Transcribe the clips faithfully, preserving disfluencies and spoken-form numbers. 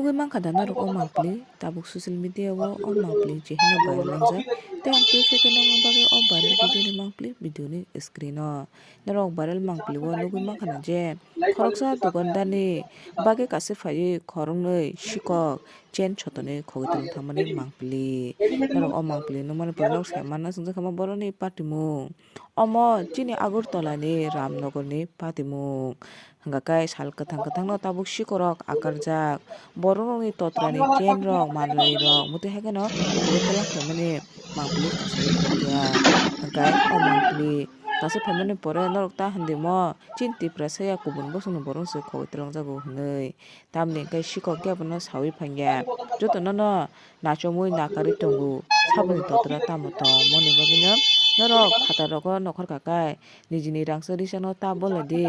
Twi mankha da norok o mangpili, tabuk social media o o mangpili je hino viral wngjak. Tei ang twi phaikhe nokni bagwi o viral video ni mangpili video ni screen o. Norok viral mangpili o nugwi mankha na je khoroksa dukandar ni bagwi kaisa phaiwi khoroknwi sikok chain sotoni khogwi tongthangmani mangpili. Norok o mangpili nukmani pore norok sai manna chwngjakha omo borokni patimung. Omo chini Agartala ni Ramnagar ni patimung. Hwnkha khe sal kwthang kwthang no tabuk sikorok akarjak. Borok rokni totra ni chain rok, manlai rok, motwi hai kheno khogwi twlang khaimani mangpili kaisa khaikya. Hwnkhe o mangpili kaisa phaimani pore norok ta hwndimo chini Tiprasa ya kubun bosongni borok se khogwi twlangjago hwnwi. Tamni hwnkhe sikok khe abono saui phangya. Jotono no nachomwi nakarwi tongo. Saboni totra tamo tong moni bagwino norok phatar rogo nokhor kakai nijini rangchak risakno ta bolai di.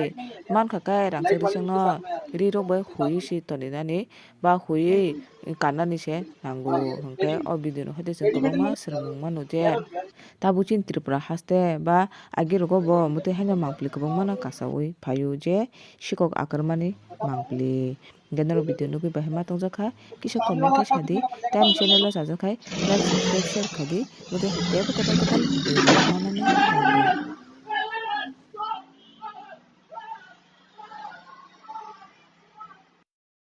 Mankha kai rangchak risakno ri rok bai huiwi se toni nani ba huiwi kannani se nango. Hwnkhe o video no haite chwng kwbangma swrwngmung mano je tabuk chini Tripura haste ba agi rogo bo motwi haino mangpili kwbangmano kasaui phaio je sikok akarmani mangpili. Hwnkhe norok video nugwi bahai ma tongjakha, kisa comment khe sadi, tei ani channel o chajakha, like, subscribe, share khaidi, motwi hai teibo kwtal kwtal video manani bagwi.